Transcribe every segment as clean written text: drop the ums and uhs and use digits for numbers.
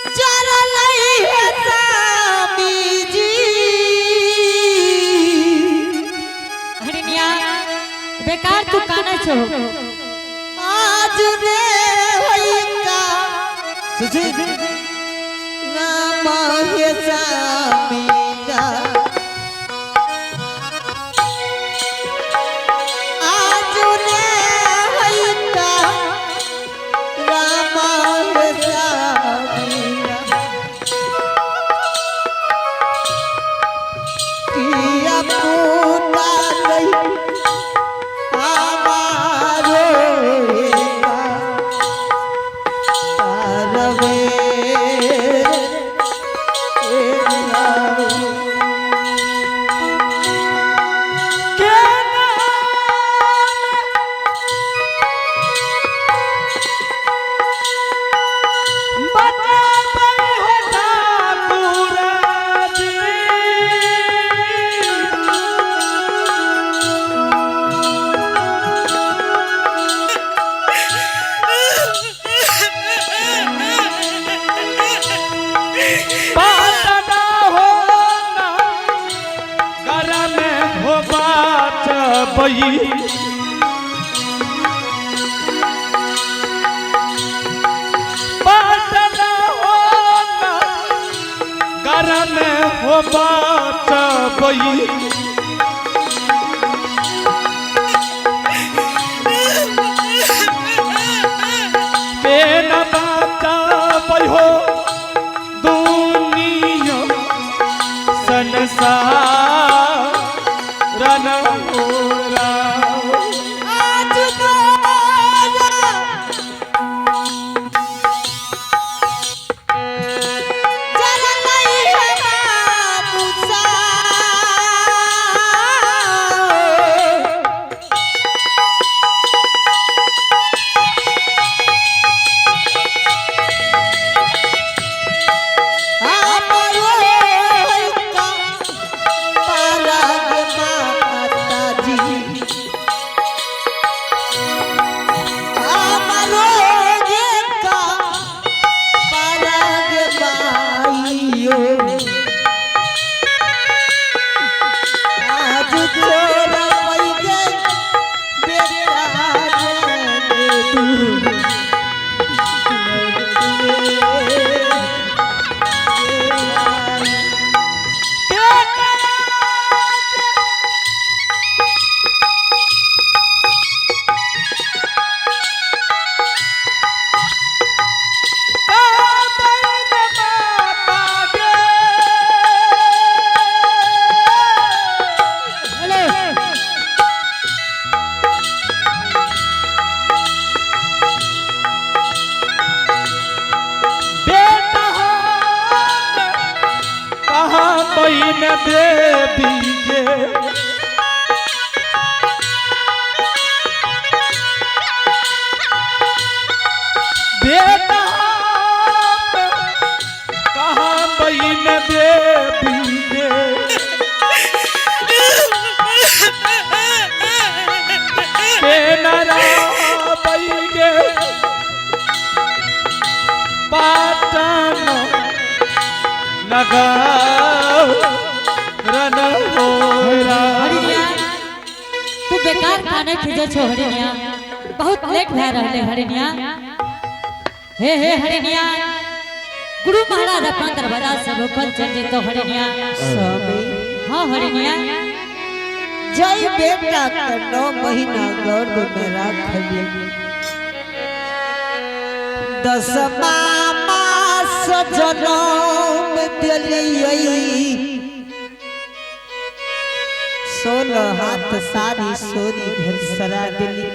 जरा लई है स्वामी जी। हरिणिया बेकार तू काने छो। आज रे होई का सुजी राम हे स्वामी गा। आज रे होई का राम हे स्वामी गा। किया पूता लई हमारो एका पारवे के नाम बचाबै हो ठाकुर जी। पाटना हो ना घर में हो बाचबई। पाटना हो ना घर में हो बाचबई। तेन बाचबई हो दुनिया संसार रन हो राम। आज मोरा जरा लई है बाबू सा। हमरो का पारग माता जी। हमरो का पारग माइयो। आज तोरा पैगे बेटा जाने तू। हेलो बेटा कहाँ बहन देवी के बेटा कहाँ बहन देवी के बेनरा बहन पाटन नगर रन हो हरिणिया तू बेकार काने खींचे छो हरिणिया, बहुत लेट भए रहले हरिणिया। हे हे हरिणिया, गुरु महाराज अपन दरबार से भूखल चल जेतो हरिणिया। स्वामी हाँ हरिणिया। जय बेटा के 9 महीना गर्भ में राखली, 10वां मास जनम दिलियै, 16 हाथ सारी सोरी घर सरा दिली।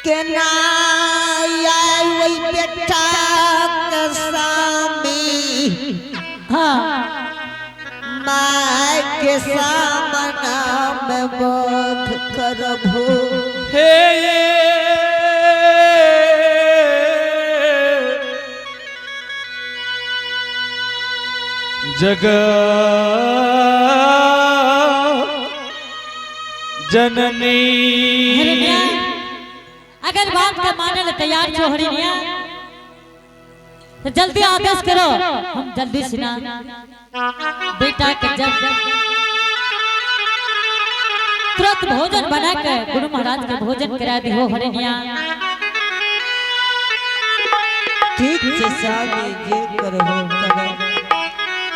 केना आय ओहि बेटा के स्वामी हाँ माय के सामना में बोध करभो। हे जग जननी। हरिणिया अगर बात के माने ले तैयार छो हरिणिया तो जल्दी आदेश करो, हम जल्दी सुना बेटा के जब तुरंत भोजन बना के गुरु महाराज के भोजन करा दी हो हरिणिया। ठीक छै स्वामी, जे करहो करो।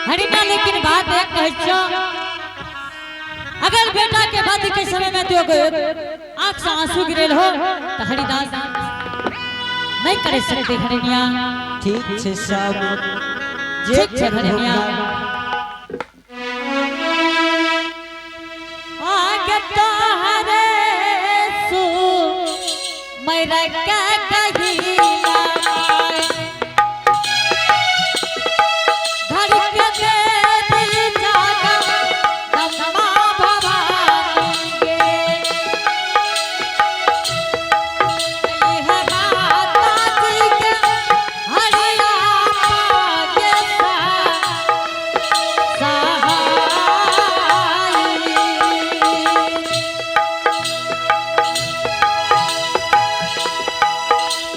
हरिणिया लेकिन बात एक कहै छो, अगर बेटा के वध के समय में तो आंख से आंसू गिरेल हो तो हरिदास नहीं करे सकते हरिणिया। ठीक छै स्वामी, जे ठीक छै करहो हरिणिया। करो। आगे तो हरे सु मेरा क्या कहिला घर के देवी जागा दम्मा भवानी गे। यह माता जी के हरिया पागे सहाई।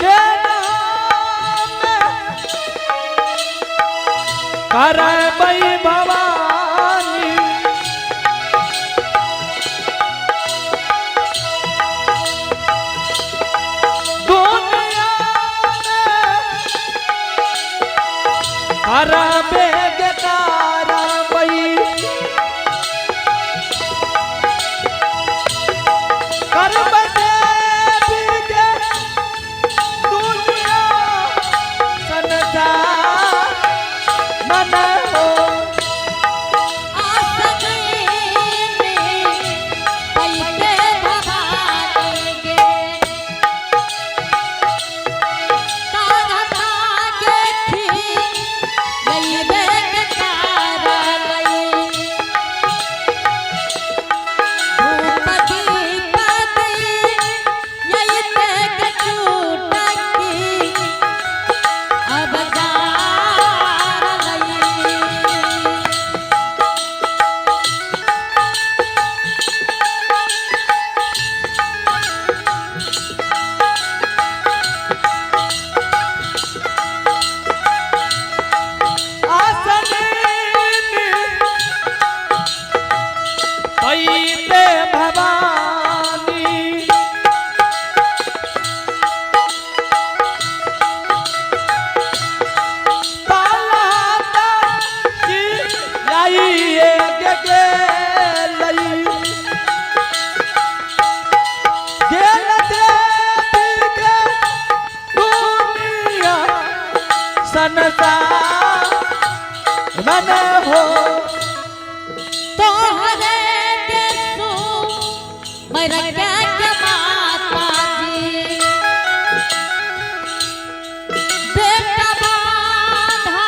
के नाम करबै भवानी, दुनिया में करबै गे करबै, करबै देवी गे दुनिया संसार मन हो। अब जा लई। आसन पैते भवानी, ताला की लाई गे गे लई गेल देवी गे दुनिया संसार मन हो। तोहरे के सो मेरा क्या के माता जी बेटा बाधा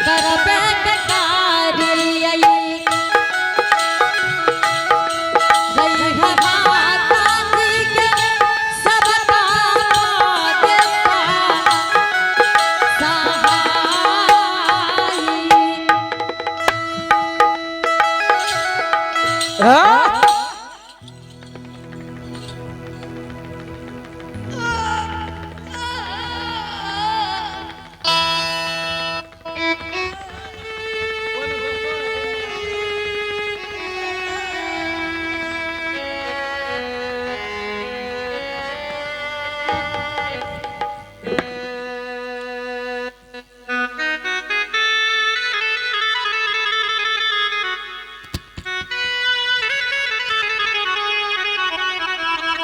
करबे के कारियै रही है माता जी के सबका सहाई। हाँ?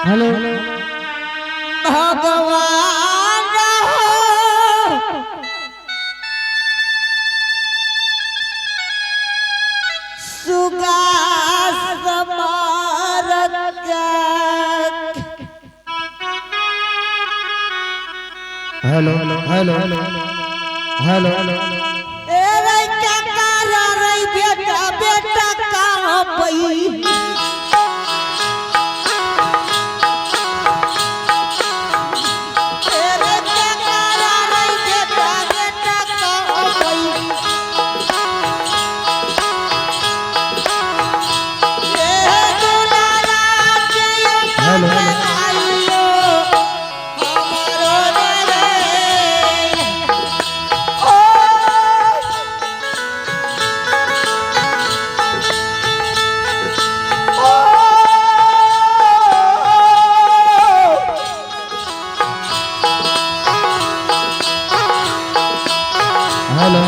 हेलो भगवान सुगा स्मारक हेलो हेलो हेलो ए रे काका रे बेटा बेटा कहाँ पई ए रे काका रे बेटा बेटा कहाँ पई ए दुलारा के हेलो, हेलो। आइयो हमारो रे। हेलो।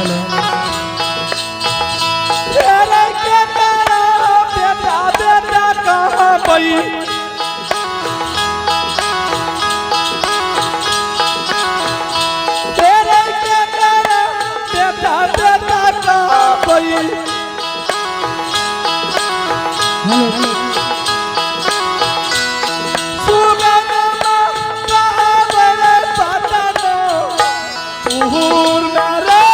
तेरे के तारा बेटा बेटा कहाँ पई तेरे के तारा बेटा बेटा कहाँ पई सुगनमा काबर पतनो उहुर मेरे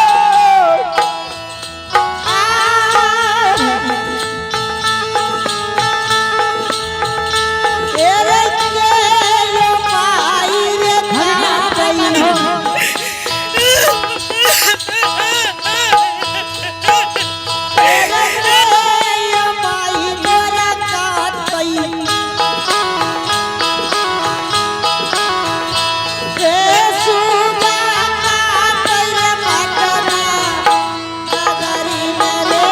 तेरे के यो माई रे हरिणिया काटई। तेरे के यो माई मेरा काटई। रे सुगा काटई रे पटना नगरी में रे।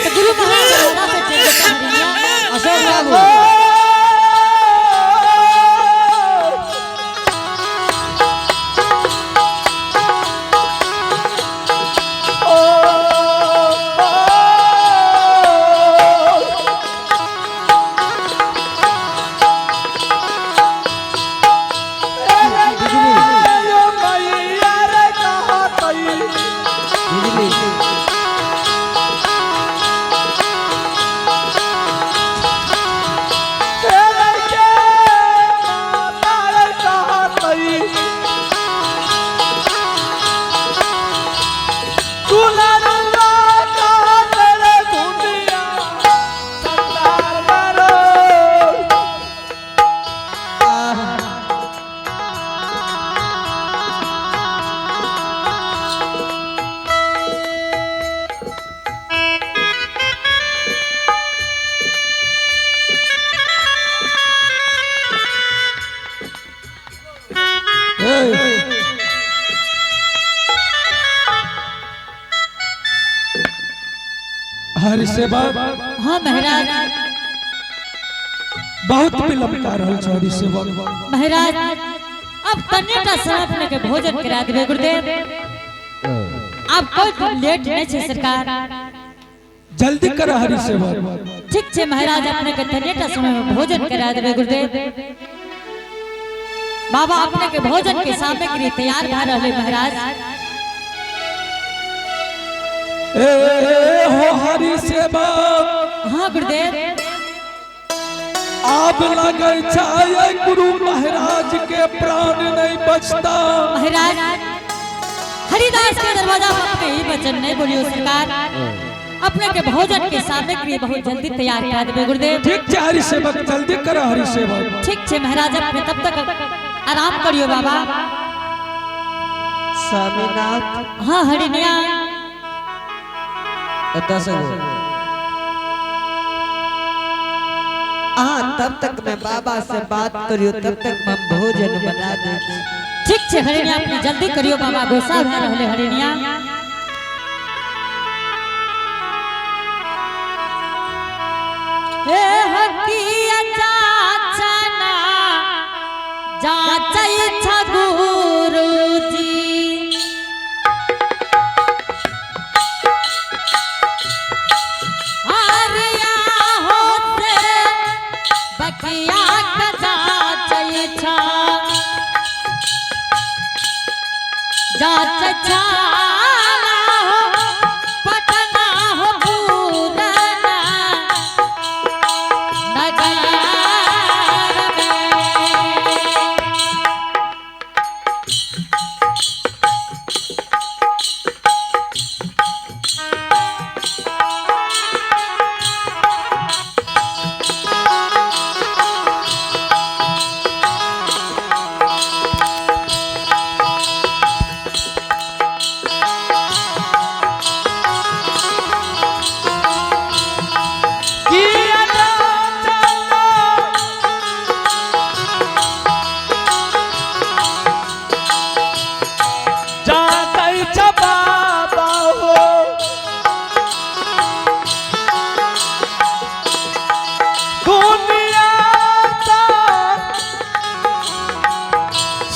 तो गुरु महाराज दरवाजा से चल देता हरिणिया। अशोक बाबू। बिजली। हरि सेवक। हाँ महाराज। बहुत विलम्ब कर रहल छ हरि सेवक। महाराज, अब तन्ने टा समय अपने के भोजन करा देबे गुरुदेव। अब कोई लेट नहीं छे सरकार। जल्दी कर हरि सेवक। ठीक छे महाराज, अपने के तन्ने टा समय में भोजन करा देबे गुरुदेव। बाबा अपने के भोजन के सामग्री तैयार भा रहले महाराज। ए हो हरि सेवक। हाँ गुरुदेव। आब लगै छै गुरु महाराज के प्राण नहीं बचता। महाराज, हरिदास के दरवाजा पर अपने ही वचन नहीं बोलियो सरकार। अपने के भोजन के सामग्री बहुत जल्दी तैयार करा देबे गुरुदेव। ठीक छै हरि सेवक, जल्दी कर हरि सेवक। ठीक छे महाराज, अपने तब तक आराम करियो बाबा। स्वामीनाथ। हाँ हरिणिया। 10 गो। हाँ, तब तक मैं बाबा से बात करियो, तब तक हम भोजन बना दे। ठीक छे हरिणिया, अपने जल्दी करियो बाबा, गोसा भा रहले हरिणिया। हे हकिया चाचना जाचै छ गुरुजी। हरिया होते बकिया जाचै छ जाचै छ।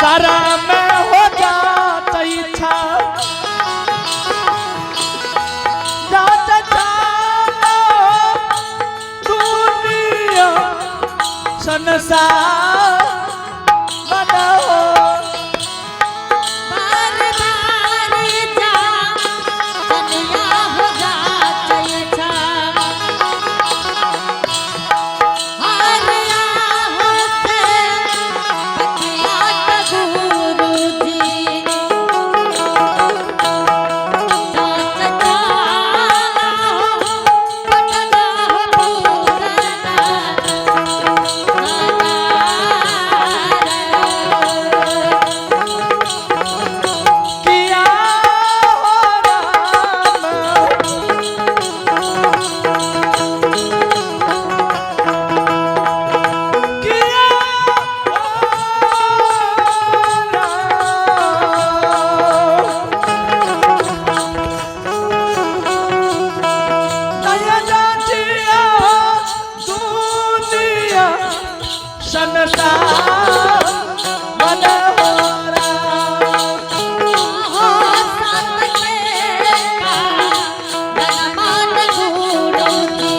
सारा में हो जात इच्छा जात जानो दुनिया संसार मन हो। बार बार जा कन्या हो जात इच्छा हरिया हो से बतियात गुरु जी जात चाला हो पटना हो पूरना किया हो राम किया हो राम दया जाचिया दुनिया संसार मन हो राम। हो संत के का मान गुरु जी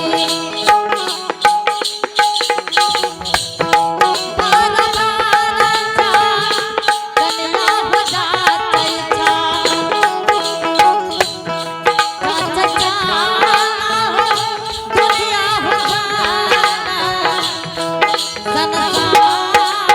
बार बार जा कन्या हो जात इच्छा जात चाला हो दुनिया हो जाना संसार।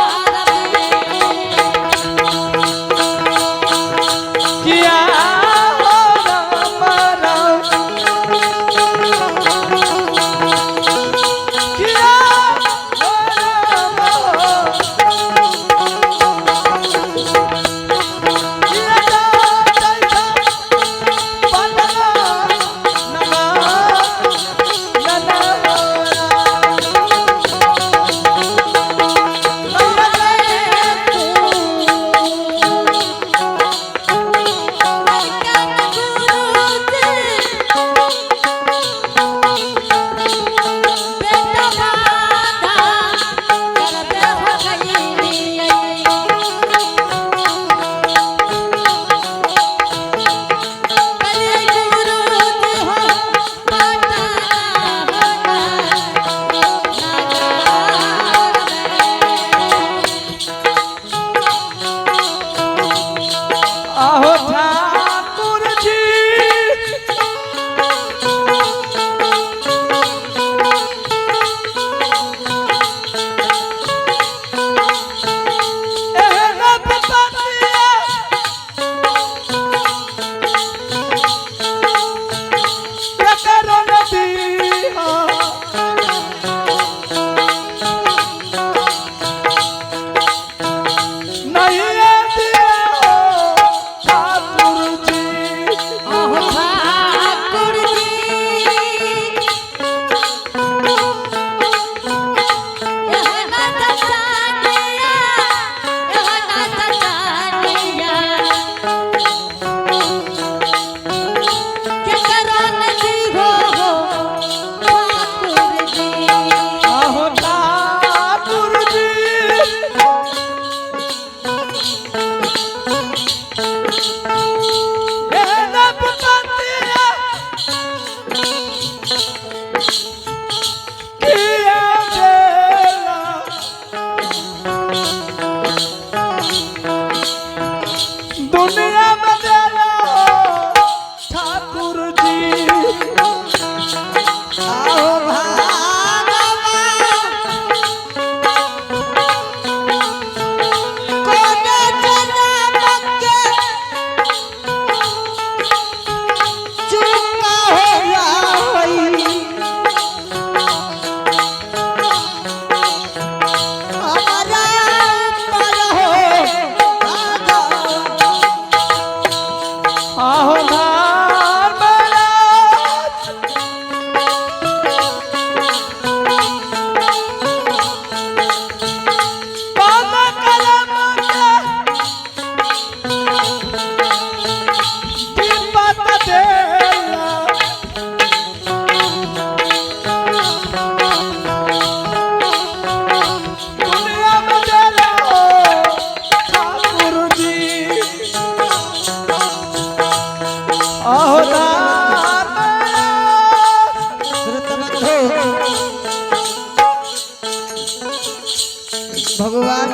भगवान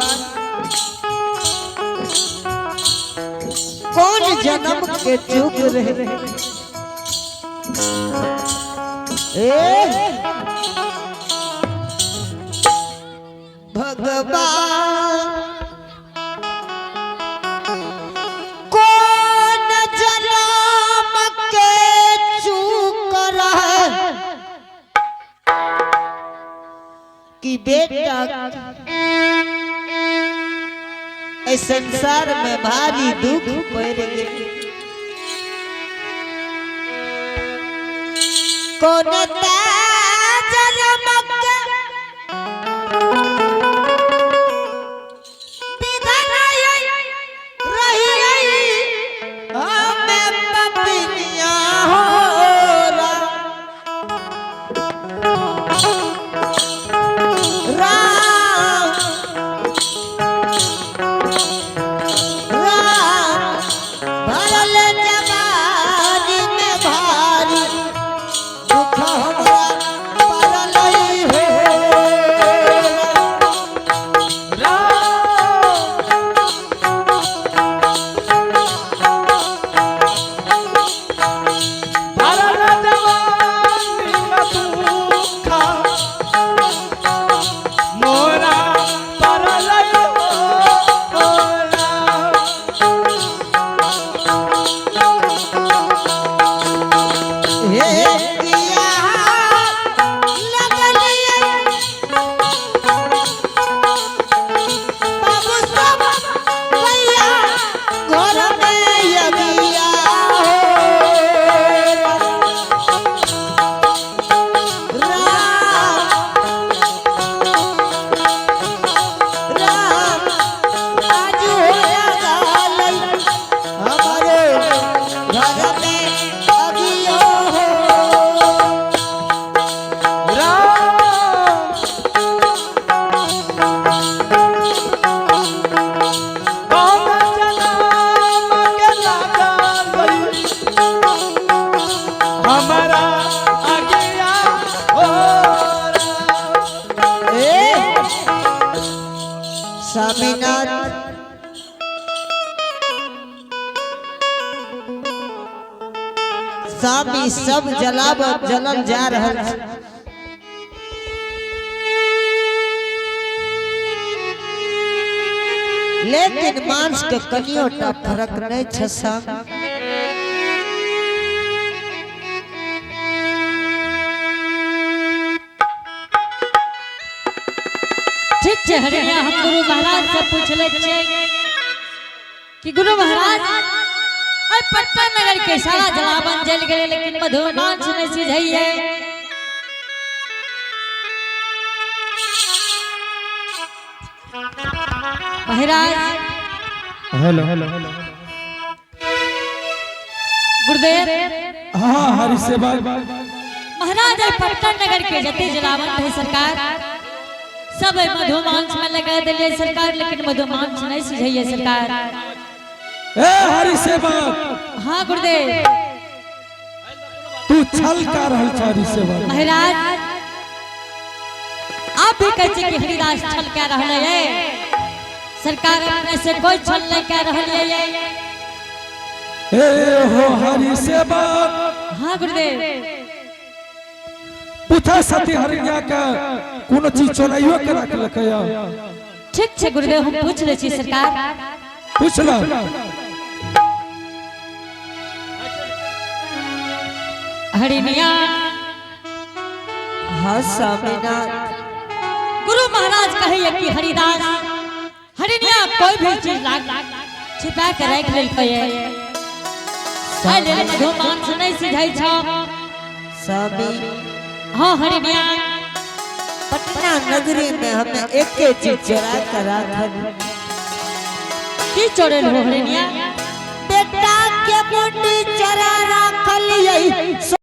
कौन जन्म के चूक रहे ए भगवान कौन जन्म के चूक रहे कि बेटा इस संसार में भारी दुख पड़ गए। कौन जन्म के विधन रही हमें पपिनिया हो राम राम भरल जवानी में भारी दुख हमरा पड़ल हो। मोरा परलय हो हे किया लगलिए बाबू सब भैया घर में यगिया हो। राम राम आज होया गालई हमारे घर में अगियो हो। राम कौन जन्म के लागल हमारा अगिया हो राम। ए स्वामीनाथ स्वामी सब जलाव जलल जा रहल छै। लेकिन मांस के कनियो टा फर्क नहीं छै स्वामी। ठीक छै हरिणिया, हम गुरु महाराज से पूछ लै छियै कि गुरु महाराज अरे पटना नगर के सारा जलावन जल गेलै लेकिन मधुमांस नहीं सिझैये। महाराज हेलो हेलो गुरुदेव हाँ हरि सेवक महाराज अरे पटना नगर के जते जलावन थे सरकार सब मधुमांस में लगा दिलियै सरकार, लेकिन मधुमांस नहीं सिझैये सरकार। ए हरि सेवक, हाँ गुरुदेव। तू छल का रहल छ हरि सेवक? महाराज आप भी कहै छियै कि हरिदास छल कए रहल है। सरकार अपने से कोई छल नहीं कए रहल है। ए हो हरि सेवक। हाँ गुरुदेव। पूछा सती हरिया के कोनो चीज चोराइयो के रखलकै? ठीक छै गुरुदेव, हम पूछ लै छी सरकार। पूछ ल। हरिणिया। हाँ स्वामीनाथ। गुरु महाराज कहैया कि हरिदास हरिणिया कोई भी चीज लाग छिपा के राखि लेलकै है, एहि लेल मधुमांस नहि सिझै छौ। स्वामी। हाँ हरिणिया। पटना नगरी में हमें एक चीज चोरा कर राखल। की चोरेल हो हरिणिया?